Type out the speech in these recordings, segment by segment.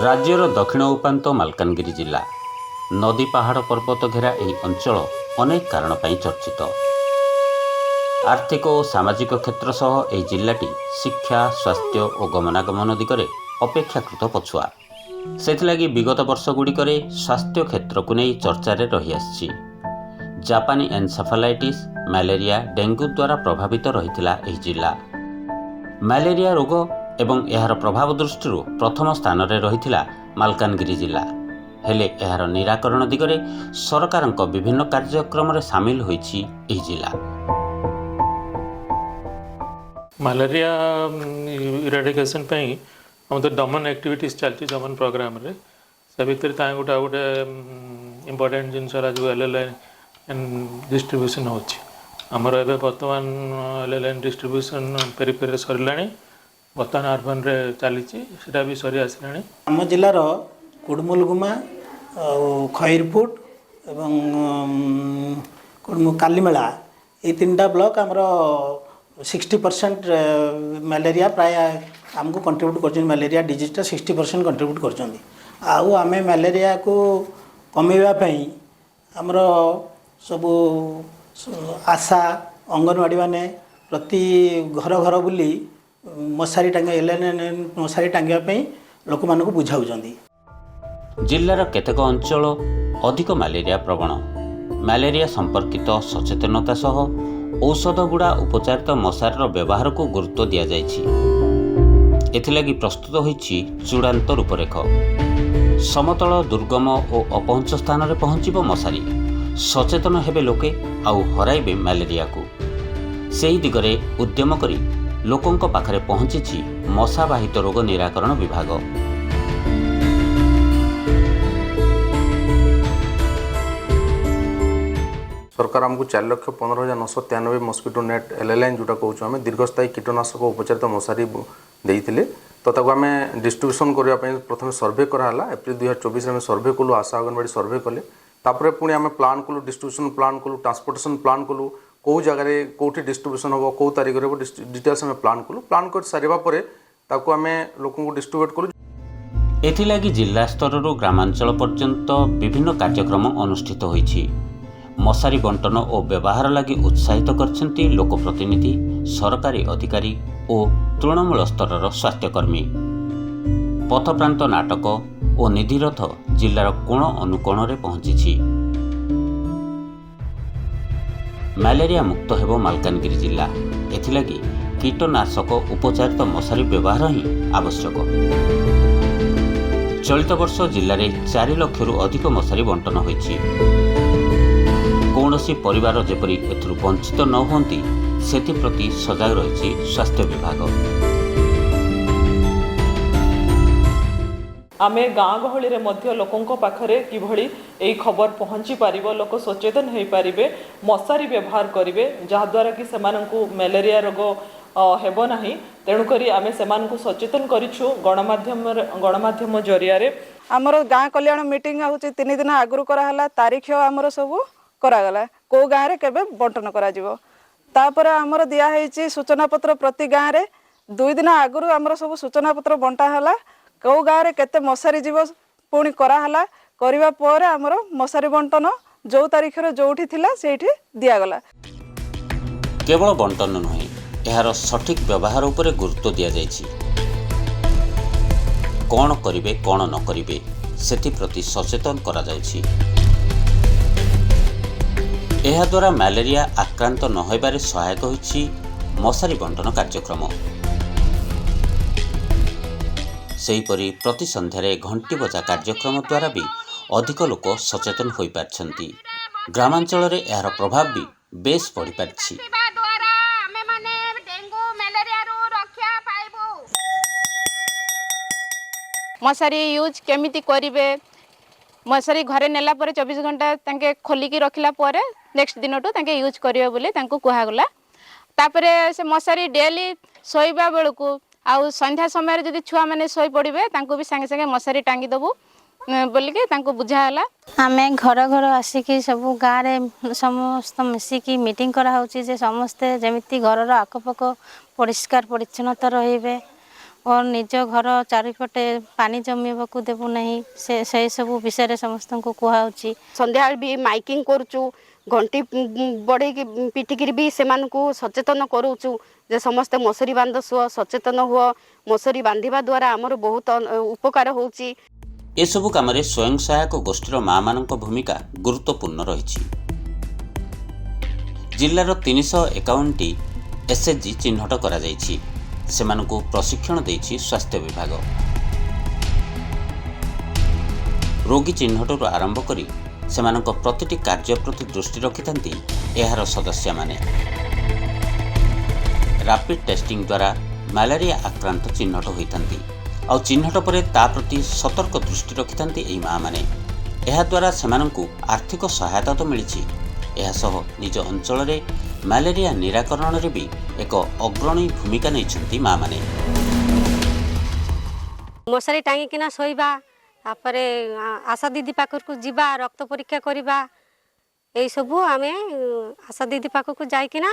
ରାଜ୍ୟର ଦକ୍ଷିଣ ଉପାନ୍ତ ମାଲକାନଗିରି ଜିଲ୍ଲା। ନଦୀ, ପାହାଡ଼, ପର୍ବତ ଘେରା ଏହି ଅଞ୍ଚଳ ଅନେକ କାରଣ ପାଇଁ ଚର୍ଚ୍ଚିତ। ଆର୍ଥିକ ଓ ସାମାଜିକ କ୍ଷେତ୍ର ସହ ଏହି ଜିଲ୍ଲାଟି ଶିକ୍ଷା, ସ୍ୱାସ୍ଥ୍ୟ ଓ ଗମନାଗମନ ଦିଗରେ ଅପେକ୍ଷାକୃତ ପଛୁଆ। ସେଥିଲାଗି ବିଗତ ବର୍ଷଗୁଡ଼ିକରେ ସ୍ୱାସ୍ଥ୍ୟ କ୍ଷେତ୍ରକୁ ନେଇ ଚର୍ଚ୍ଚାରେ ରହିଆସିଛି। ଜାପାନୀ ଏନ୍ସେଫାଲାଇଟିସ୍, ମ୍ୟାଲେରିଆ, ଡେଙ୍ଗୁ ଦ୍ୱାରା ପ୍ରଭାବିତ ରହିଥିଲା ଏହି ଜିଲ୍ଲା। ମ୍ୟାଲେରିଆ ରୋଗ ଏବଂ ଏହାର ପ୍ରଭାବ ଦୃଷ୍ଟିରୁ ପ୍ରଥମ ସ୍ଥାନରେ ରହିଥିଲା ମାଲକାନଗିରି ଜିଲ୍ଲା। ହେଲେ ଏହାର ନିରାକରଣ ଦିଗରେ ସରକାରଙ୍କ ବିଭିନ୍ନ କାର୍ଯ୍ୟକ୍ରମରେ ସାମିଲ ହୋଇଛି ଏହି ଜିଲ୍ଲା। ମ୍ୟାଲେରିଆ ଇରାଡିକେସନ୍ ପାଇଁ ଆମର ତ ଦମନ ଆକ୍ଟିଭିଟିସ୍ ଚାଲିଛି ଦମନ ପ୍ରୋଗ୍ରାମରେ। ସେ ଭିତରେ ତା ଗୋଟେ ଆଉ ଗୋଟେ ଇମ୍ପୋର୍ଟାଣ୍ଟ ଜିନିଷ ହେଲା ଯେଉଁ ଏଲ୍ ଏଲ୍ ଏନ୍ ଡିଷ୍ଟ୍ରିବ୍ୟୁସନ୍ ହେଉଛି ଆମର। ଏବେ ବର୍ତ୍ତମାନ ଏଲ୍ ଏଲ୍ ଏନ୍ ଡିଷ୍ଟ୍ରିବ୍ୟୁସନ୍ ପେରିଫେରିରେ ସରିଲାଣି, ବର୍ତ୍ତମାନ ଆର୍ବାନରେ ଚାଲିଛି, ସେଇଟା ବି ସରି ଆସିଲାଣି। ଆମ ଜିଲ୍ଲାର କୁଡ଼ୁମୁଲଗୁମା ଆଉ ଖଇରପୁଟ ଏବଂ କାଲିମେଳା, ଏଇ ତିନିଟା ବ୍ଲକ୍ ଆମର 60% ମ୍ୟାଲେରିଆ ପ୍ରାୟ ଆମକୁ କଣ୍ଟ୍ରିବ୍ୟୁଟ୍ କରୁଛନ୍ତି। ମ୍ୟାଲେରିଆ ଡିଜିଜ୍ଟା 60% କଣ୍ଟ୍ରିବ୍ୟୁଟ୍ କରୁଛନ୍ତି। ଆଉ ଆମେ ମ୍ୟାଲେରିଆକୁ କମେଇବା ପାଇଁ ଆମର ସବୁ ଆଶା, ଅଙ୍ଗନବାଡ଼ି ମାନେ ପ୍ରତି ଘର ଘର ବୁଲି ମଶାରୀ ଟାଙ୍ଗି, ଏଲ୍ ଏନ୍ ଏନ୍ ମଶାରୀ ଟାଙ୍ଗିବା ପାଇଁ ଲୋକମାନଙ୍କୁ ବୁଝାଉଛନ୍ତି। ଜିଲ୍ଲାର କେତେକ ଅଞ୍ଚଳ ଅଧିକ ମ୍ୟାଲେରିଆ ପ୍ରବଣ। ମ୍ୟାଲେରିଆ ସମ୍ପର୍କିତ ସଚେତନତା ସହ ଔଷଧ ବୁଡ଼ା ଉପଚାରିତ ମଶାରୀର ବ୍ୟବହାରକୁ ଗୁରୁତ୍ୱ ଦିଆଯାଇଛି। ଏଥିଲାଗି ପ୍ରସ୍ତୁତ ହୋଇଛି ଚୂଡ଼ାନ୍ତ ରୂପରେଖ। ସମତଳ, ଦୁର୍ଗମ ଓ ଅପହଞ୍ଚ ସ୍ଥାନରେ ପହଞ୍ଚିବ ମଶାରୀ। ସଚେତନ ହେବେ ଲୋକେ ଆଉ ହରାଇବେ ମ୍ୟାଲେରିଆକୁ। ସେହି ଦିଗରେ ଉଦ୍ୟମ କରି ଲୋକଙ୍କ ପାଖରେ ପହଞ୍ଚିଛି ମଶାବାହିତ ରୋଗ ନିରାକରଣ ବିଭାଗ। ସରକାର ଆମକୁ 4,15,993 mosquito net, L L N ଯେଉଁଟା କହୁଛୁ ଆମେ, ଦୀର୍ଘସ୍ଥାୟୀ କୀଟନାଶକ ଉପଚାରିତ ମଶାରୀ ଦେଇଥିଲେ। ତ ତାକୁ ଆମେ ଡିଷ୍ଟ୍ରିବ୍ୟୁସନ୍ କରିବା ପାଇଁ ପ୍ରଥମେ ସର୍ଭେ କରାହେଲା। ଏପ୍ରିଲ 2024ରେ ଆମେ ସର୍ଭେ କଲୁ, ଆଶା, ଅଙ୍ଗନବାଡ଼ି ସର୍ଭେ କଲେ। ତାପରେ ପୁଣି ଆମେ ପ୍ଲାନ୍ କଲୁ, ଡିଷ୍ଟ୍ରିବ୍ୟୁସନ୍ ପ୍ଲାନ୍ କଲୁ, ଟ୍ରାନ୍ସପୋର୍ଟେସନ୍ ପ୍ଲାନ୍ କଲୁ, କେଉଁ ଜାଗାରେ କେଉଁଠି ଡିଷ୍ଟ୍ରିବ୍ୟୁସନ୍ ହେବ, କେଉଁ ତାରିଖରେ ହେବ, ଡିଟେଲ୍ସ ଆମେ ପ୍ଲାନ୍ କଲୁ। ପ୍ଲାନ୍ କରି ସାରିବା ପରେ ତାକୁ ଆମେ ଲୋକଙ୍କୁ ଡିଷ୍ଟ୍ରିବ୍ୟୁଟ୍ କଲୁ। ଏଥିଲାଗି ଜିଲ୍ଲା ସ୍ତରରୁ ଗ୍ରାମାଞ୍ଚଳ ପର୍ଯ୍ୟନ୍ତ ବିଭିନ୍ନ କାର୍ଯ୍ୟକ୍ରମ ଅନୁଷ୍ଠିତ ହୋଇଛି। ମଶାରୀ ବଣ୍ଟନ ଓ ବ୍ୟବହାର ଲାଗି ଉତ୍ସାହିତ କରିଛନ୍ତି ଲୋକପ୍ରତିନିଧି, ସରକାରୀ ଅଧିକାରୀ ଓ ତୃଣମୂଳ ସ୍ତରର ସ୍ୱାସ୍ଥ୍ୟକର୍ମୀ। ପଥପ୍ରାନ୍ତ ନାଟକ ଓ ନିଧିରଥ ଜିଲ୍ଲାର କୋଣ ଅନୁକୋଣରେ ପହଞ୍ଚିଛି। ମ୍ୟାଲେରିଆ ମୁକ୍ତ ହେବ ମାଲକାନଗିରି ଜିଲ୍ଲା, ଏଥିଲାଗି କୀଟନାଶକ ଉପଚାରିତ ମଶାରୀ ବ୍ୟବହାର ହିଁ ଆବଶ୍ୟକ। ଚଳିତ ବର୍ଷ ଜିଲ୍ଲାରେ 4 ଲକ୍ଷରୁ ଅଧିକ ମଶାରୀ ବଣ୍ଟନ ହୋଇଛି। କୌଣସି ପରିବାର ଯେପରି ଏଥିରୁ ବଞ୍ଚିତ ନ ହୁଅନ୍ତି, ସେଥିପ୍ରତି ସଜାଗ ରହିଛି ସ୍ୱାସ୍ଥ୍ୟ ବିଭାଗ। ଆମେ ଗାଁ ଗହଳିରେ ମଧ୍ୟ ଲୋକଙ୍କ ପାଖରେ କିଭଳି ଏଇ ଖବର ପହଞ୍ଚି ପାରିବ, ଲୋକ ସଚେତନ ହୋଇପାରିବେ, ମଶାରୀ ବ୍ୟବହାର କରିବେ, ଯାହାଦ୍ୱାରା କି ସେମାନଙ୍କୁ ମ୍ୟାଲେରିଆ ରୋଗ ହେବ ନାହିଁ, ତେଣୁକରି ଆମେ ସେମାନଙ୍କୁ ସଚେତନ କରିଛୁ ଗଣମାଧ୍ୟମରେ, ଗଣମାଧ୍ୟମ ଜରିଆରେ। ଆମର ଗାଁ କଲ୍ୟାଣ ମିଟିଂ ହେଉଛି 3 ଦିନ ଆଗରୁ କରାହେଲା। ତାରିଖ ଆମର ସବୁ କରାଗଲା, କେଉଁ ଗାଁରେ କେବେ ବଣ୍ଟନ କରାଯିବ। ତାପରେ ଆମର ଦିଆହେଇଛି ସୂଚନା ପତ୍ର ପ୍ରତି ଗାଁରେ। 2 ଦିନ ଆଗରୁ ଆମର ସବୁ ସୂଚନା ପତ୍ର ବଣ୍ଟା ହେଲା। କେଉଁ ଗାଁରେ କେତେ ମଶାରୀ ଯିବ ପୁଣି କରାହେଲା। କରିବା ପରେ ଆମର ମଶାରୀ ବଣ୍ଟନ ଯେଉଁ ତାରିଖରେ ଯେଉଁଠି ଥିଲା, ସେଇଠି ଦିଆଗଲା। କେବଳ ବଣ୍ଟନ ନୁହେଁ, ଏହାର ସଠିକ୍ ବ୍ୟବହାର ଉପରେ ଗୁରୁତ୍ୱ ଦିଆଯାଇଛି। କ'ଣ କରିବେ, କ'ଣ ନ କରିବେ, ସେଥିପ୍ରତି ସଚେତନ କରାଯାଉଛି। ଏହାଦ୍ୱାରା ମ୍ୟାଲେରିଆ ଆକ୍ରାନ୍ତ ନ ହେବାରେ ସହାୟକ ହୋଇଛି ମଶାରୀ ବଣ୍ଟନ କାର୍ଯ୍ୟକ୍ରମ। ସେହିପରି ପ୍ରତି ସନ୍ଧ୍ୟାରେ ଘଣ୍ଟି ବଜା କାର୍ଯ୍ୟକ୍ରମ ଦ୍ୱାରା ବି ଅଧିକ ଲୋକ ସଚେତନ ହୋଇପାରିଛନ୍ତି। ଗ୍ରାମାଞ୍ଚଳରେ ଏହାର ପ୍ରଭାବ ବି ବେଶ୍ ବଢ଼ିପାରିଛି। ଦ୍ୱାରା ଆମେମାନେ ଡେଙ୍ଗୁ ମ୍ୟାଲେରିଆରୁ ରକ୍ଷା ପାଇବୁ। ମଶାରୀ ୟୁଜ୍ କେମିତି କରିବେ, ମଶାରୀ ଘରେ ନେଲା ପରେ 24 ଘଣ୍ଟା ତାଙ୍କେ ଖୋଲିକି ରଖିଲା ପରେ ନେକ୍ସଟ ଦିନଠୁ ତାଙ୍କେ ୟୁଜ୍ କରିବେ ବୋଲି ତାଙ୍କୁ କୁହାଗଲା। ତାପରେ ସେ ମଶାରୀ ଡେଲି ଶୋଇବା ବେଳକୁ ଆଉ ସନ୍ଧ୍ୟା ସମୟରେ ଯଦି ଛୁଆମାନେ ଶୋଇପଡ଼ିବେ, ତାଙ୍କୁ ବି ସାଙ୍ଗେ ସାଙ୍ଗେ ମଶାରୀ ଟାଙ୍ଗି ଦେବୁ ବୋଲିକି ତାଙ୍କୁ ବୁଝା ହେଲା। ଆମେ ଘର ଘର ଆସିକି ସବୁ ଗାଁରେ ସମସ୍ତ ମିଶିକି ମିଟିଂ କରାହେଉଛି ଯେ ସମସ୍ତେ ଯେମିତି ଘରର ଆଖପାଖ ପରିଷ୍କାର ପରିଚ୍ଛନ୍ନତା ରହିବେ। ଓ ନିଜ ଘର ଚାରିପଟେ ପାଣି ଜମିବାକୁ ଦେବୁ ନାହିଁ, ସେ ସେସବୁ ବିଷୟରେ ସମସ୍ତଙ୍କୁ କୁହାହେଉଛି। ସନ୍ଧ୍ୟାବେଳେ ବି ମାଇକିଂ କରୁଛୁ, ଘଣ୍ଟି ବଢ଼େଇକି ପିଟିକିରି ବି ସେମାନଙ୍କୁ ସଚେତନ କରୁଛୁ ଯେ ସମସ୍ତେ ମଶାରୀ ବାନ୍ଧ ଶୁଅ, ସଚେତନ ହୁଅ। ମଶାରୀ ବାନ୍ଧିବା ଦ୍ୱାରା ଆମର ବହୁତ ଉପକାର ହେଉଛି। ଏସବୁ କାମରେ ସ୍ୱୟଂ ସହାୟକ ଗୋଷ୍ଠୀର ମାଆମାନଙ୍କ ଭୂମିକା ଗୁରୁତ୍ୱପୂର୍ଣ୍ଣ ରହିଛି। ଜିଲ୍ଲାର 351ଟି ଏସ୍ଏଚ୍ଜି ଚିହ୍ନଟ କରାଯାଇଛି। ସେମାନଙ୍କୁ ପ୍ରଶିକ୍ଷଣ ଦେଇଛି ସ୍ୱାସ୍ଥ୍ୟ ବିଭାଗ। ରୋଗୀ ଚିହ୍ନଟରୁ ଆରମ୍ଭ କରି ସେମାନଙ୍କ ପ୍ରତିଟି କାର୍ଯ୍ୟ ପ୍ରତି ଦୃଷ୍ଟି ରଖିଥାନ୍ତି ଏହାର ସଦସ୍ୟମାନେ। ରାପିଡ୍ ଟେଷ୍ଟିଂ ଦ୍ୱାରା ମ୍ୟାଲେରିଆ ଆକ୍ରାନ୍ତ ଚିହ୍ନଟ ହୋଇଥାନ୍ତି, ଆଉ ଚିହ୍ନଟ ପରେ ତା ପ୍ରତି ସତର୍କ ଦୃଷ୍ଟି ରଖିଥାନ୍ତି ଏହି ମାଆମାନେ। ଏହାଦ୍ୱାରା ସେମାନଙ୍କୁ ଆର୍ଥିକ ସହାୟତା ତ ମିଳିଛି, ଏହାସହ ନିଜ ଅଞ୍ଚଳରେ ମ୍ୟାଲେରିଆ ନିରାକରଣରେ ବି ଏକ ଅଗ୍ରଣୀ ଭୂମିକା ନେଇଛନ୍ତି ମାଆମାନେ। ମଶାରୀ ଟାଙ୍ଗିକିନା ଶୋଇବା, ତାପରେ ଆଶା ଦିଦି ପାଖକୁ ଯିବା, ରକ୍ତ ପରୀକ୍ଷା କରିବା, ଏଇସବୁ ଆମେ ଆଶା ଦିଦି ପାଖକୁ ଯାଇକିନା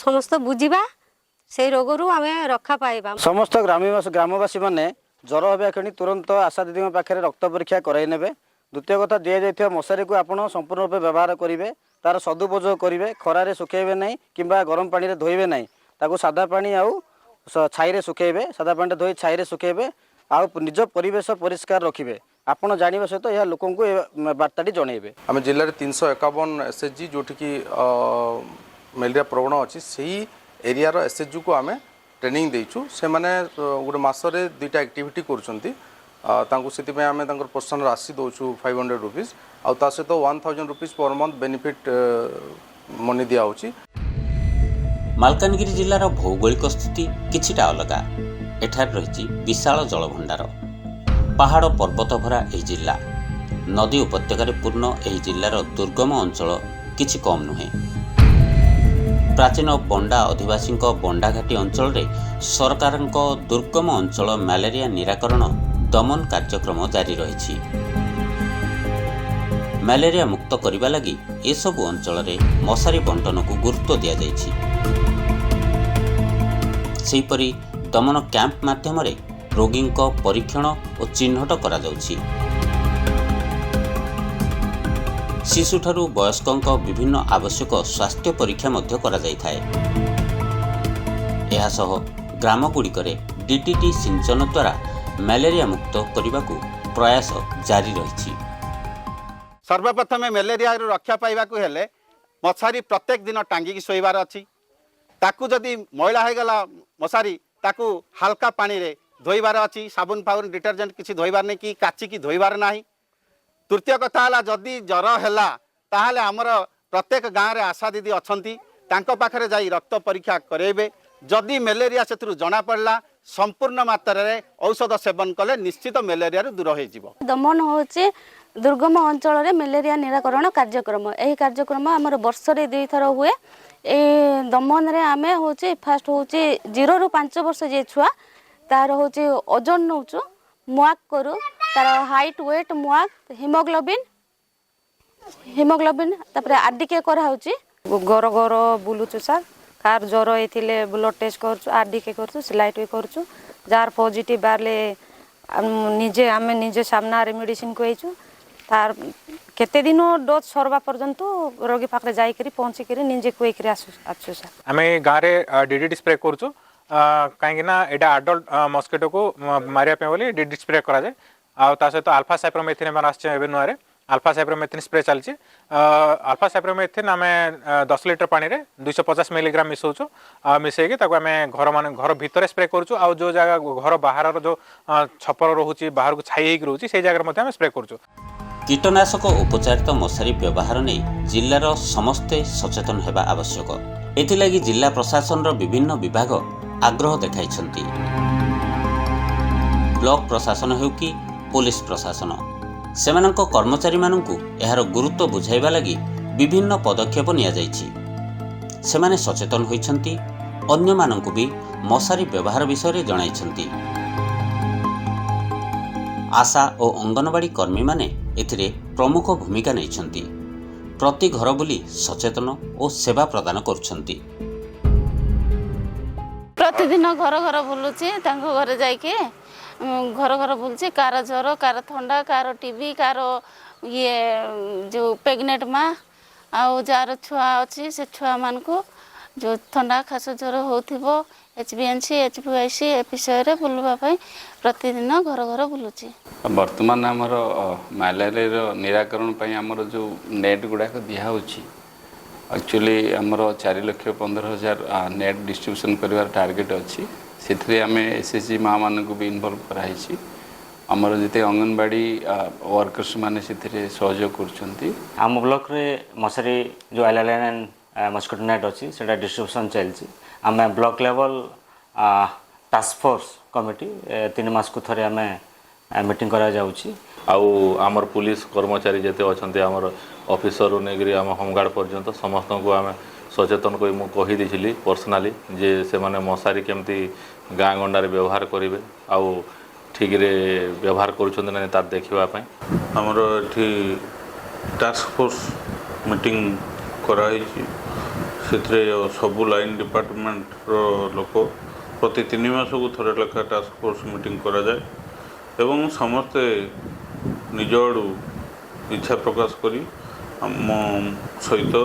ସମସ୍ତ ବୁଝିବା, ସେଇ ରୋଗରୁ ଆମେ ରକ୍ଷା ପାଇବା। ସମସ୍ତ ଗ୍ରାମବାସୀମାନେ ଜ୍ୱର ହେବା କ୍ଷଣି ତୁରନ୍ତ ଆଶା ଦିଦିଙ୍କ ପାଖରେ ରକ୍ତ ପରୀକ୍ଷା କରାଇ ନେବେ। ଦ୍ୱିତୀୟ କଥା, ଦିଆଯାଇଥିବା ମଶାରୀକୁ ଆପଣ ସମ୍ପୂର୍ଣ୍ଣ ରୂପେ ବ୍ୟବହାର କରିବେ, ତାର ସଦୁପଯୋଗ କରିବେ। ଖରାରେ ଶୁଖାଇବେ ନାହିଁ କିମ୍ବା ଗରମ ପାଣିରେ ଧୋଇବେ ନାହିଁ। ତାକୁ ସାଦା ପାଣି ଆଉ ଛାଇରେ ଶୁଖାଇବେ। ସାଦା ପାଣିରେ ଧୋଇ ଛାଇରେ ଶୁଖାଇବେ ଆଉ ନିଜ ପରିବେଶ ପରିଷ୍କାର ରଖିବେ। ଆପଣ ଜାଣିବା ସହିତ ଏହା ଲୋକଙ୍କୁ ଏ ବାର୍ତ୍ତାଟି ଜଣାଇବେ। ଆମେ ଜିଲ୍ଲାରେ 351 ଏସ୍ଏଚ୍ଜି, ଯେଉଁଠିକି ମ୍ୟାଲେରିଆ ପ୍ରବଣ ଅଛି, ସେଇ ଏରିଆର ଏସ୍ଏଚ୍ଜିକୁ ଆମେ ଟ୍ରେନିଂ ଦେଇଛୁ। ସେମାନେ ଗୋଟେ ମାସରେ ଦୁଇଟା ଆକ୍ଟିଭିଟି କରୁଛନ୍ତି। ତାଙ୍କୁ ସେଥିପାଇଁ ଆମେ ତାଙ୍କର ପ୍ରୋତ୍ସାହନ ରାଶି ଦେଉଛୁ ₹500, ଆଉ ତା ସହିତ ₹1000 per month benefit money ଦିଆହେଉଛି। ମାଲକାନଗିରି ଜିଲ୍ଲାର ଭୌଗୋଳିକ ସ୍ଥିତି କିଛିଟା ଅଲଗା। ଏଠାରେ ରହିଛି ବିଶାଳ ଜଳଭଣ୍ଡାର। ପାହାଡ଼ ପର୍ବତ ଭରା ଏହି ଜିଲ୍ଲା, ନଦୀ ଉପତ୍ୟକାରେ ପୂର୍ଣ୍ଣ ଏହି ଜିଲ୍ଲାର ଦୁର୍ଗମ ଅଞ୍ଚଳ କିଛି କମ୍ ନୁହେଁ। ପ୍ରାଚୀନ ବଣ୍ଡା ଅଧିବାସୀଙ୍କ ବଣ୍ଡାଘାଟି ଅଞ୍ଚଳରେ ସରକାରଙ୍କ ଦୁର୍ଗମ ଅଞ୍ଚଳ ମ୍ୟାଲେରିଆ ନିରାକରଣ ଦମନ କାର୍ଯ୍ୟକ୍ରମ ଜାରି ରହିଛି। ମ୍ୟାଲେରିଆ ମୁକ୍ତ କରିବା ଲାଗି ଏସବୁ ଅଞ୍ଚଳରେ ମଶାରୀ ବଣ୍ଟନକୁ ଗୁରୁତ୍ୱ ଦିଆଯାଇଛି। ସେହିପରି ଦମନ କ୍ୟାମ୍ପ ମାଧ୍ୟମରେ ରୋଗୀଙ୍କ ପରୀକ୍ଷଣ ଓ ଚିହ୍ନଟ କରାଯାଉଛି। ଶିଶୁଠାରୁ ବୟସ୍କଙ୍କ ବିଭିନ୍ନ ଆବଶ୍ୟକ ସ୍ୱାସ୍ଥ୍ୟ ପରୀକ୍ଷା ମଧ୍ୟ କରାଯାଇଥାଏ। ଏହାସହ ଗ୍ରାମଗୁଡ଼ିକରେ ଡିଡିଟି ସିଞ୍ଚନ ଦ୍ୱାରା ମ୍ୟାଲେରିଆ ମୁକ୍ତ କରିବାକୁ ପ୍ରୟାସ ଜାରି ରହିଛି। ସର୍ବପ୍ରଥମେ ମ୍ୟାଲେରିଆରୁ ରକ୍ଷା ପାଇବାକୁ ହେଲେ ମଶାରୀ ପ୍ରତ୍ୟେକ ଦିନ ଟାଙ୍ଗିକି ଶୋଇବାର ଅଛି। ତାକୁ ଯଦି ମଇଳା ହେଇଗଲା ମଶାରୀ, ତାକୁ ହାଲକା ପାଣିରେ ଧୋଇବାର ଅଛି। ସାବୁନ ଫାବୁନ ଡିଟରଜେଣ୍ଟ କିଛି ଧୋଇବାର ନାହିଁ କି କାଚିକି ଧୋଇବାର ନାହିଁ। ତୃତୀୟ କଥା ହେଲା, ଯଦି ଜ୍ୱର ହେଲା ତାହେଲେ ଆମର ପ୍ରତ୍ୟେକ ଗାଁରେ ଆଶା ଦିଦି ଅଛନ୍ତି, ତାଙ୍କ ପାଖରେ ଯାଇ ରକ୍ତ ପରୀକ୍ଷା କରାଇବେ। ଯଦି ମ୍ୟାଲେରିଆ ସେଥିରୁ ଜଣାପଡ଼ିଲା, ସମ୍ପୂର୍ଣ୍ଣ ମାତ୍ରାରେ ଔଷଧ ସେବନ କଲେ ନିଶ୍ଚିତ ମ୍ୟାଲେରିଆରୁ ଦୂର ହେଇଯିବ। ଦମନ ହେଉଛି ଦୁର୍ଗମ ଅଞ୍ଚଳରେ ମ୍ୟାଲେରିଆ ନିରାକରଣ କାର୍ଯ୍ୟକ୍ରମ। ଏହି କାର୍ଯ୍ୟକ୍ରମ ଆମର ବର୍ଷରେ 2 ଥର ହୁଏ। ଏଇ ଦମନରେ ଆମେ ହେଉଛି ଫାଷ୍ଟ ହେଉଛି 0ରୁ 5 ବର୍ଷ ଯିଏ ଛୁଆ, ତାର ହେଉଛି ଓଜନ ନେଉଛୁ, ମୁଆକ୍ କରୁ, ତାର ହାଇଟ୍, ୱେଟ୍, ମୁଆକ୍, ହିମୋଗ୍ଲୋବିନ୍, ତାପରେ ଆରଡିକେ କରାହେଉଛି। ଘର ଘର ବୁଲୁଛୁ ସାର୍। କାହାର ଜ୍ୱର ହେଇଥିଲେ ବ୍ଲଡ଼ ଟେଷ୍ଟ କରୁଛୁ, ଆରଡିକେ କରୁଛୁ, ସିଲାଇଟ୍ ବି କରୁଛୁ। ଯାହାର ପଜିଟିଭ୍ ବାହାରିଲେ ନିଜେ ଆମେ ନିଜେ ସାମ୍ନାରେ ମେଡ଼ିସିନ ଖୁଆଇଛୁ। ତାର କେତେ ଦିନ ଡୋଜ୍ ସରିବା ପର୍ଯ୍ୟନ୍ତ ରୋଗୀ ପାଖରେ ଯାଇକରି ପହଞ୍ଚିକରି ନିଜେ ଖୁଆଇକରି ଆସୁଛୁ ସାର୍। ଆମେ ଗାଁରେ ଡିଡିଟି ସ୍ପ୍ରେ କରୁଛୁ, କାହିଁକି ନା ଏଇଟା ଆଡଲ୍ଟ ମସ୍କିଟୋକୁ ମାରିବା ପାଇଁ ବୋଲି ଡିଡିଟି ସ୍ପ୍ରେ କରାଯାଏ। ଆଉ ତା ସହିତ ଆଲଫା ସାଇପ୍ରୋମେଥିନ୍ ଏମାନେ ଆସିছে ଏବେ ନୂଆରେ, ଆଲଫା ସାଇପ୍ରୋମେଥିନ୍ ସ୍ପ୍ରେ ଚାଲିଛି। ଆଲଫା ସାଇପ୍ରୋମେଥିନ୍ ଆମେ 10 ଲିଟର ପାଣିରେ 250 ମିଲିଗ୍ରାମ ମିଶାଉଛୁ। ମିଶାଇକି ତାକୁ ଆମେ ଘର ମାନେ ଘର ଭିତରେ ସ୍ପ୍ରେ କରୁଛୁ। ଆଉ ଯେଉଁ ଜାଗା ଘର ବାହାରର ଯେଉଁ ଛପର ରହୁଛି, ବାହାରକୁ ଛାଇ ହେଇକି ରହୁଛି, ସେଇ ଜାଗାରେ ମଧ୍ୟ ଆମେ ସ୍ପ୍ରେ କରୁଛୁ। କୀଟନାଶକ ଉପଚାରିତ ମଶାରୀ ବ୍ୟବହାର ନେଇ ଜିଲ୍ଲାର ସମସ୍ତେ ସଚେତନ ହେବା ଆବଶ୍ୟକ। ଏଥିଲାଗି ଜିଲ୍ଲା ପ୍ରଶାସନର ବିଭିନ୍ନ ବିଭାଗ ଆଗ୍ରହ ଦେଖାଇଛନ୍ତି। ବ୍ଲକ ପ୍ରଶାସନ ହେଉ କି ପୋଲିସ ପ୍ରଶାସନ, ସେମାନଙ୍କ କର୍ମଚାରୀମାନଙ୍କୁ ଏହାର ଗୁରୁତ୍ୱ ବୁଝାଇବା ଲାଗି ବିଭିନ୍ନ ପଦକ୍ଷେପ ନିଆଯାଇଛି। ସେମାନେ ସଚେତନ ହୋଇଛନ୍ତି, ଅନ୍ୟମାନଙ୍କୁ ବି ମଶାରୀ ବ୍ୟବହାର ବିଷୟରେ ଜଣାଇଛନ୍ତି। ଆଶା ଓ ଅଙ୍ଗନବାଡ଼ି କର୍ମୀମାନେ ଏଥିରେ ପ୍ରମୁଖ ଭୂମିକା ନେଇଛନ୍ତି। ପ୍ରତି ଘର ବୁଲି ସଚେତନ ଓ ସେବା ପ୍ରଦାନ କରୁଛନ୍ତି। ପ୍ରତି ପ୍ରତିଦିନ ଘର ଘର ବୁଲୁଛି, ତାଙ୍କ ଘରେ ଯାଇକି ଘର ଘର ବୁଲୁଛି। କାହାର ଜ୍ୱର, କାହାର ଥଣ୍ଡା, କାହାର ଟିବି, କାହାର ଇଏ ଯେଉଁ ପ୍ରେଗନେଣ୍ଟ ମା ଆଉ ଯାହାର ଛୁଆ ଅଛି, ସେ ଛୁଆମାନଙ୍କୁ ଯେଉଁ ଥଣ୍ଡା, ଖାସ, ଜ୍ୱର ହେଉଥିବ, HBNC, HBYC ଏ ବିଷୟରେ ବୁଲିବା ପାଇଁ ପ୍ରତିଦିନ ଘର ଘର ବୁଲୁଛି। ବର୍ତ୍ତମାନ ଆମର ମ୍ୟାଲେରିଆର ନିରାକରଣ ପାଇଁ ଆମର ଯେଉଁ ନେଟ୍ ଗୁଡ଼ାକ ଦିଆହେଉଛି, ଆକ୍ଚୁଆଲି ଆମର 4,15,000 ନେଟ୍ ଡିଷ୍ଟ୍ରିବ୍ୟୁସନ୍ କରିବାର ଟାର୍ଗେଟ୍ ଅଛି। ସେଥିରେ ଆମେ SHG ମାଆମାନଙ୍କୁ ବି ଇନଭଲ୍ଭ କରାହେଇଛି। ଆମର ଯେତେ ଅଙ୍ଗନବାଡ଼ି ୱାର୍କର୍ସ ମାନେ ସେଥିରେ ସହଯୋଗ କରୁଛନ୍ତି। ଆମ ବ୍ଲକରେ ମଶାରୀ ଯେଉଁ ଏଲ୍ ମସ୍କିଟୋ ନେଟ୍ ଅଛି, ସେଇଟା ଡିଷ୍ଟ୍ରିବ୍ୟୁସନ୍ ଚାଲିଛି। ଆମେ block level task force committee 3 ମାସକୁ ଥରେ ଆମେ ମିଟିଂ କରାଯାଉଛି। ଆଉ ଆମର ପୁଲିସ କର୍ମଚାରୀ ଯେତେ ଅଛନ୍ତି, ଆମର ଅଫିସରରୁ ନେଇକରି ଆମ ହୋମଗାର୍ଡ଼ ପର୍ଯ୍ୟନ୍ତ, ସମସ୍ତଙ୍କୁ ଆମେ ସଚେତନ କରି ମୁଁ କହିଦେଇଥିଲି ପର୍ସନାଲି ଯେ ସେମାନେ ମଶାରୀ କେମିତି ଗାଁ ଗଣ୍ଡାରେ ବ୍ୟବହାର କରିବେ ଆଉ ଠିକରେ ବ୍ୟବହାର କରୁଛନ୍ତି ନା ତାର ଦେଖିବା ପାଇଁ। ଆମର ଏଠି ଟାସ୍କ ଫୋର୍ସ ମିଟିଂ କରାହେଇଛି। ସେଥିରେ ସବୁ ଲାଇନ୍ ଡିପାର୍ଟମେଣ୍ଟର ଲୋକ, ପ୍ରତି 3 ମାସକୁ ଥରେ ଲେଖା ଟାସ୍କ ଫୋର୍ସ ମିଟିଂ କରାଯାଏ ଏବଂ ସମସ୍ତେ ନିଜ ଆଡ଼ୁ ଇଚ୍ଛା ପ୍ରକାଶ କରି ଆମ ସହିତ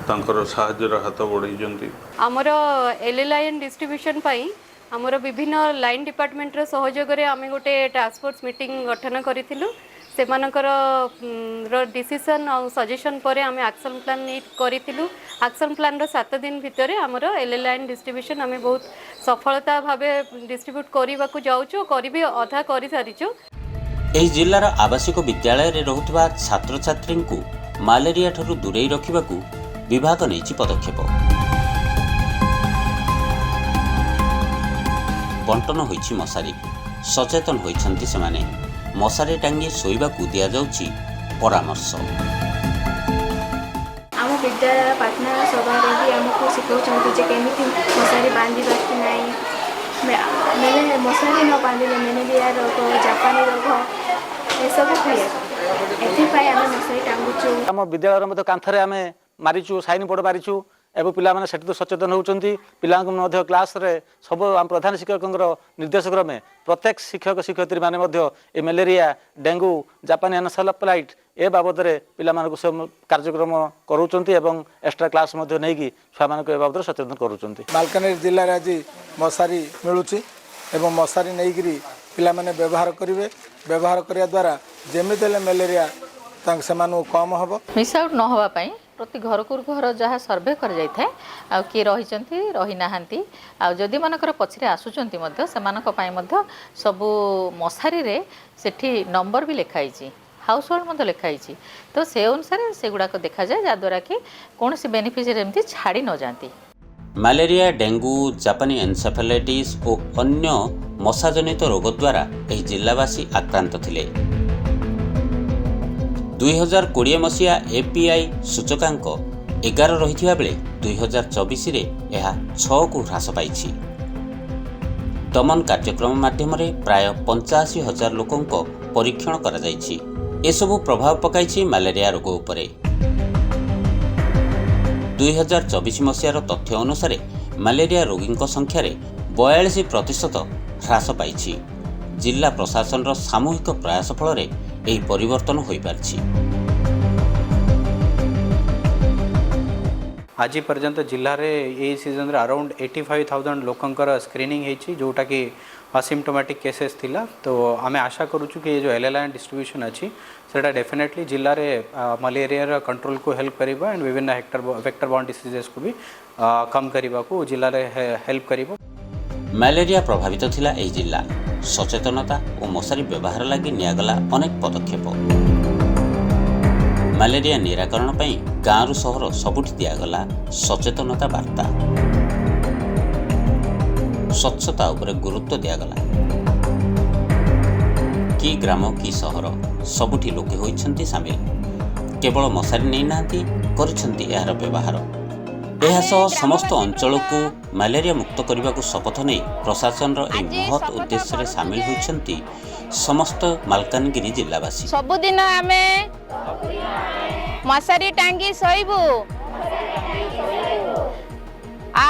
ତାଙ୍କର ସାହାଯ୍ୟର ହାତ ବଢ଼େଇଛନ୍ତି। ଆମର ଏଲ୍ଏଲ୍ଆଇଏନ୍ ଡିଷ୍ଟ୍ରିବ୍ୟୁସନ୍ ପାଇଁ ଆମର ବିଭିନ୍ନ ଲାଇନ୍ ଡିପାର୍ଟମେଣ୍ଟର ସହଯୋଗରେ ଆମେ ଗୋଟେ ଟାସ୍କ ଫୋର୍ସ ମିଟିଂ ଗଠନ କରିଥିଲୁ। ସେମାନଙ୍କର ର ଡିସିସନ୍ ଆଉ ସଜେସନ୍ ପରେ ଆମେ ଆକ୍ସନ୍ ପ୍ଲାନ୍ ନେଇ କରିଥିଲୁ। ଆକ୍ସନ୍ ପ୍ଲାନ୍ର 7 ଦିନ ଭିତରେ ଆମର ଏଲ୍ଏଲ୍ଆଇଏନ୍ ଡିଷ୍ଟ୍ରିବ୍ୟୁସନ୍ ଆମେ ବହୁତ ସଫଳତା ଭାବେ ଡିଷ୍ଟ୍ରିବ୍ୟୁଟ୍ କରିବାକୁ ଯାଉଛୁ, କରିବି ଅଧା କରିସାରିଛୁ। ଏହି ଜିଲ୍ଲାର ଆବାସିକ ବିଦ୍ୟାଳୟରେ ରହୁଥିବା ଛାତ୍ରଛାତ୍ରୀଙ୍କୁ ମ୍ୟାଲେରିଆଠାରୁ ଦୂରେଇ ରଖିବାକୁ ବିଭାଗ ନେଇଛି ପଦକ୍ଷେପ। ବଣ୍ଟନ ହୋଇଛି ମଶାରୀ, ସଚେତନ ହୋଇଛନ୍ତି ସେମାନେ। ମଶାରୀ ଟାଙ୍ଗି ଶୋଇବାକୁ ଦିଆଯାଉଛି ପରାମର୍ଶ। ଆମ ବିଦ୍ୟାଳୟ ପ୍ରାର୍ଥନା ସଭାରେ ବି ଆମକୁ ଶିଖାଉଛନ୍ତି ଯେ କେମିତି ମଶାରୀ ବାନ୍ଧିବା କି ନାହିଁ। ମାନେ ମଶାରୀ ନ ବାନ୍ଧିଲେ ମ୍ୟାଲେରିଆ ରୋଗ, ଜାପାନୀ ରୋଗ ଏସବୁ ହୁଏ। ଏଥିପାଇଁ ଆମେ ମଶାରୀ ଟାଙ୍ଗୁଛୁ। ଆମ ବିଦ୍ୟାଳୟର ମଧ୍ୟ କାନ୍ଥରେ ଆମେ ମାରିଛୁ, ସାଇନ୍ ବୋର୍ଡ଼ ମାରିଛୁ ଏବଂ ପିଲାମାନେ ସେଠି ତ ସଚେତନ ହେଉଛନ୍ତି। ପିଲାଙ୍କୁ ମଧ୍ୟ କ୍ଲାସ୍ରେ ସବୁ ଆମ ପ୍ରଧାନ ଶିକ୍ଷକଙ୍କର ନିର୍ଦ୍ଦେଶ କ୍ରମେ ପ୍ରତ୍ୟେକ ଶିକ୍ଷକ ଶିକ୍ଷୟିତ୍ରୀମାନେ ମଧ୍ୟ ଏ ମ୍ୟାଲେରିଆ, ଡେଙ୍ଗୁ, ଜାପାନୀ ଏନସେଫାଲାଇଟିସ୍ ଏ ବାବଦରେ ପିଲାମାନଙ୍କୁ ସବୁ କାର୍ଯ୍ୟକ୍ରମ କରାଉଛନ୍ତି ଏବଂ ଏକ୍ସଟ୍ରା କ୍ଲାସ୍ ମଧ୍ୟ ନେଇକି ଛୁଆମାନଙ୍କୁ ଏ ବାବଦରେ ସଚେତନ କରୁଛନ୍ତି। ମାଲକାନଗିରି ଜିଲ୍ଲାରେ ଆଜି ମଶାରୀ ମିଳୁଛି ଏବଂ ମଶାରୀ ନେଇକରି ପିଲାମାନେ ବ୍ୟବହାର କରିବେ। ବ୍ୟବହାର କରିବା ଦ୍ୱାରା ଯେମିତି ହେଲେ ମ୍ୟାଲେରିଆ ତାଙ୍କ ସେମାନଙ୍କୁ କମ୍ ହେବ। ମିସ୍ ଆଉଟ୍ ନ ହେବା ପାଇଁ ପ୍ରତି ଘରକୁ ଘର ଯାହା ସର୍ଭେ କରାଯାଇଥାଏ, ଆଉ କିଏ ରହିଛନ୍ତି, ରହିନାହାନ୍ତି, ଆଉ ଯଦି ମନେକର ପଛରେ ଆସୁଛନ୍ତି ମଧ୍ୟ, ସେମାନଙ୍କ ପାଇଁ ମଧ୍ୟ ସବୁ ମଶାରୀରେ ସେଠି ନମ୍ବର ବି ଲେଖା ହେଇଛି, ହାଉସ୍ ହୋଲ୍ଡ ମଧ୍ୟ ଲେଖା ହେଇଛି। ତ ସେ ଅନୁସାରେ ସେଗୁଡ଼ାକ ଦେଖାଯାଏ, ଯାହାଦ୍ୱାରା କି କୌଣସି ବେନିଫିସିଆରୀ ଏମିତି ଛାଡ଼ି ନଯାଆନ୍ତି। ମ୍ୟାଲେରିଆ, ଡେଙ୍ଗୁ, ଜାପାନୀ ଏନସେଫାଲାଇଟିସ୍ ଓ ଅନ୍ୟ ମଶାଜନିତ ରୋଗ ଦ୍ୱାରା ଏହି ଜିଲ୍ଲାବାସୀ ଆକ୍ରାନ୍ତ ଥିଲେ। 2020 ମସିହା ଏପିଆଇ ସୂଚକାଙ୍କ 11 ରହିଥିବା ବେଳେ 2024ରେ ଏହା 6କୁ ହ୍ରାସ ପାଇଛି। ଦମନ କାର୍ଯ୍ୟକ୍ରମ ମାଧ୍ୟମରେ ପ୍ରାୟ 85,000 ଲୋକଙ୍କ ପରୀକ୍ଷଣ କରାଯାଇଛି। ଏସବୁ ପ୍ରଭାବ ପକାଇଛି ମ୍ୟାଲେରିଆ ରୋଗ ଉପରେ। 2024 ମସିହାର ତଥ୍ୟ ଅନୁସାରେ ମ୍ୟାଲେରିଆ ରୋଗୀଙ୍କ ସଂଖ୍ୟାରେ 42% ହ୍ରାସ ପାଇଛି। ଜିଲ୍ଲା ପ୍ରଶାସନର ସାମୂହିକ ପ୍ରୟାସ ଫଳରେ ଏହି ପରିବର୍ତ୍ତନ ହୋଇପାରିଛି। ଆଜି ପର୍ଯ୍ୟନ୍ତ ଜିଲ୍ଲାରେ ଏଇ ସିଜନରେ ଆରାଉଣ୍ଡ 85,000 ଲୋକଙ୍କର ସ୍କ୍ରିନିଂ ହେଇଛି, ଯେଉଁଟାକି ଆସିମ୍ପଟୋମାଟିକ୍ କେସେସ୍ ଥିଲା। ତ ଆମେ ଆଶା କରୁଛୁ କି ଏ ଯେଉଁ ଏଲ୍ ଏଲ୍ I distribution ଅଛି, ସେଇଟା ଡେଫିନେଟଲି ଜିଲ୍ଲାରେ ମଲେରିଆର କଣ୍ଟ୍ରୋଲକୁ ହେଲ୍ପ କରିବ ଆଣ୍ଡ ବିଭିନ୍ନ ଭେକ୍ଟର ବର୍ନ ଡିସିଜେସ୍କୁ ବି କମ୍ କରିବାକୁ ଜିଲ୍ଲାରେ ହେଲ୍ପ କରିବ। ମ୍ୟାଲେରିଆ ପ୍ରଭାବିତ ଥିଲା ଏହି ଜିଲ୍ଲା। ସଚେତନତା ଓ ମଶାରୀ ବ୍ୟବହାର ଲାଗି ନିଆଗଲା ଅନେକ ପଦକ୍ଷେପ। ମ୍ୟାଲେରିଆ ନିରାକରଣ ପାଇଁ ଗାଁରୁ ସହର ସବୁଠି ଦିଆଗଲା ସଚେତନତା ବାର୍ତ୍ତା। ସ୍ୱଚ୍ଛତା ଉପରେ ଗୁରୁତ୍ୱ ଦିଆଗଲା। କି ଗ୍ରାମ କି ସହର, ସବୁଠି ଲୋକେ ହୋଇଛନ୍ତି ସାମିଲ। କେବଳ ମଶାରୀ ନେଇନାହାନ୍ତି, କରିଛନ୍ତି ଏହାର ବ୍ୟବହାର। ଏହା ସହ ସମସ୍ତ ଅଞ୍ଚଳକୁ ମ୍ୟାଲେରିଆ ମୁକ୍ତ କରିବାକୁ ଶପଥ ନେଇ ପ୍ରଶାସନର ଏହି ମହତ୍ ଉଦ୍ଦେଶ୍ୟରେ ସାମିଲ ହୋଇଛନ୍ତି ସମସ୍ତ ମାଲକାନଗିରି ଜିଲ୍ଲାବାସୀ। ସବୁଦିନ ଆମେ ମଶାରୀ ଟାଙ୍ଗି ଶୋଇବୁ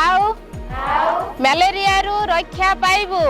ଆଉ ମ୍ୟାଲେରିଆରୁ ରକ୍ଷା ପାଇବୁ।